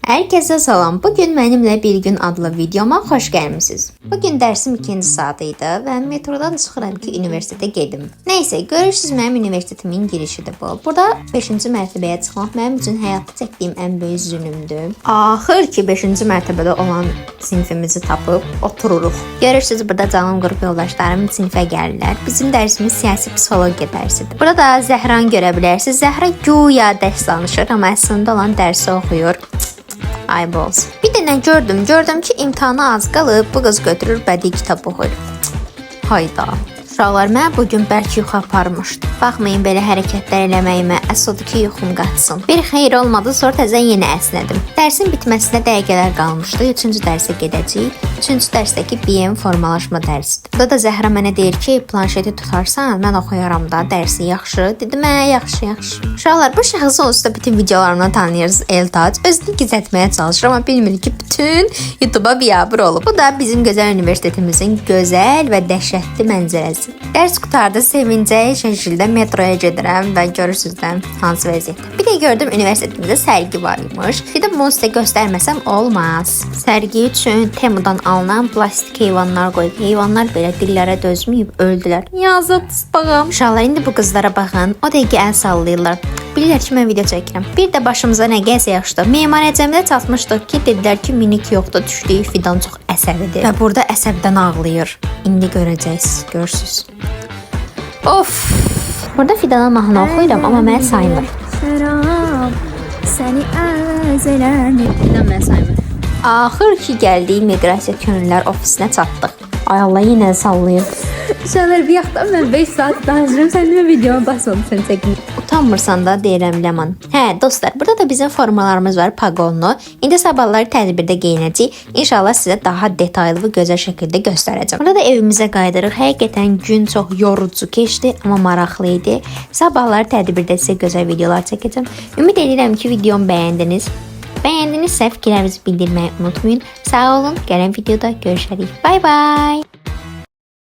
Herkese salam. Bugün mənimlə bir gün adlı videoma xoş gəlmisiniz. Bugün dərsim ikinci saatı idi və metrodan çıxıram ki, universitetə gedim. Nəysə, görürsüz mənim universitetimin girişidir bu. Burada 5-ci mərtəbəyə çıxmaq mənim üçün həyatda çəkdiyim ən böyük zülmdür. Axır ki, 5-ci mərtəbədə olan sinifimizi tapıb otururuq. Görürsüz burada canım qrup yoldaşlarım sinifə gəlirlər. Bizim dərsimiz siyasi psixologiya dərsidir. Burada da Zəhranı görə bilərsiniz. Zəhra güya dərs danışır, amma əslində olan dərsi oxuyur. Eyeballs. Bir dənə gördüm ki, imtahana az qalıb, bu qız götürür bədii kitab oxuyur. Hayda. Uşaqlar, mənə bu gün bərk yuxu aparmışdı. Baxmayın belə hərəkətlər eləməyimə, əsl odur ki, yuxum qaçsın. Bir xeyir olmadı, sonra təzədən yenə əsnədim. Dərsin bitməsinə dəqiqələr qalmışdı. Üçüncü dərsə gedəcəyik. Üçüncü dərsdəki BM formalaşma dərsidir. Burada da Zəhra mənə deyir ki, planşeti tutarsan, mən oxuyaram da dərsi yaxşı. Dedim, hə, yaxşı, yaxşı. Uşaqlar, bu şəxsi onsuz da bütün videolarımdan tanıyırız Eltac. Özünü gizlətməyə çalışır, amma bilmir ki, bütün YouTube-a biabır olub. Bu da bizim gözəl universitetimizin gözəl və dəhşətli mənzərəsi. Dərs qurtardı, sevincək şəkildə metroya gedirəm və görürsüz də hansı vəziyyətdə. Bir də gördüm universitetimizdə sərgi var imiş. Dedim bunu sizə göstərməsəm olmaz. Sərgi üçün Temudan alınan plastik heyvanlar qoyub. Heyvanlar belə dillərə dözməyib öldülər. Yazıq bağım. Uşaqlar, indi bu qızlara baxın. O dəqiqə əl sallayırlar. Bilirlər ki, mən video çəkirəm. Bir də başımıza nə gəlsə yaxşıdır. Memar Əcəmdə çatmışdıq ki, dedilər ki, minik yoxdur, düşdüyü fidan çox əsəbidir. Və burada əsəbdən ağlayır. İndi görəcəksiniz, görürsüz. Of! Burada Fidana mahnı oxuyuram, amma məni saymır. Şərab səni əzələni. Fidan məni saymır. Axır ki, gəldik Miqrasiya Könüllülər ofisinə çatdıq. Ay Allah, yenə sallayır. Uşaqlar, bir yaxdan mən 5 saat danışıram, sən demə videoma basmamışsan çəkin. Utanmırsan da deyirəm Ləman. Hə, dostlar, burada da bizim formalarımız var, paqonlu. İndi sabahları tədbirdə geyinəcəyik. İnşallah sizə daha detaylı və gözəl şəkildə göstərəcəm. Burada da evimizə qayıdırıq. Həqiqətən gün çox yorucu keçdi, amma maraqlı idi. Sabahları tədbirdə sizə gözəl videolar çəkəcəm. Ümid edirəm ki, videomu bəyəndiniz. Bəyəndinizsə fikirlərinizi bildirməyi unutmayın. Sağ olun. Gələn videoda görüşərik. Bay bay.